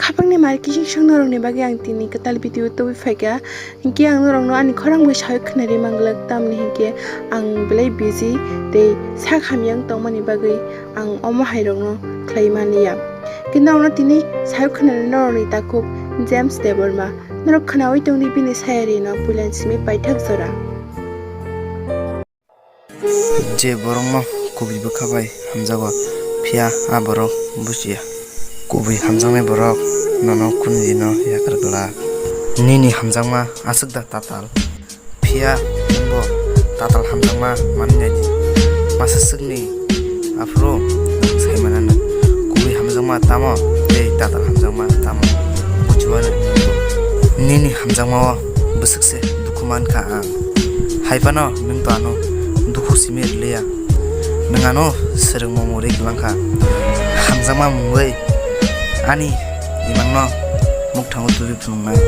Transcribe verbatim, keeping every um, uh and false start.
Khapangni mar kising song norokni bagwi ang tini kwtal video tubui phaikha. Hinkhe ang norokno ani khorang bai sawi khwnarwi manglak, tamni hinkhe ang belai busy tei sak hamya wng tongmani bagwi ang omo hairokno khlai manliya. Khe norokno tini sawi khwnarwi norokni takhuk James Debbarma. Norok khwnawi tongdi bini sayarino puila simi paithak jora. Je borokno kubui bwkha bai hamjago, phiya a borok bujiya. Kubui hamjaknai borok nono kunu dino yakar glak. Nini hamjakma aswk da tatal, phiya nwngbo tatal hamjakma manwi naidi. Masa swkni aphuru nwng sai mananw, kubui hamjakma tamo tei tatal hamjakma tamo bujiwano nwngbo. Nini hamjakmao bwswk se dukhu mankha ang. Hai phano nwng to ano dukhu simi rwliya. Nwng ano swrwngmung rwi kwlangkha. Hamjakma mungwi ani imangno mukthango tubui phunuknai.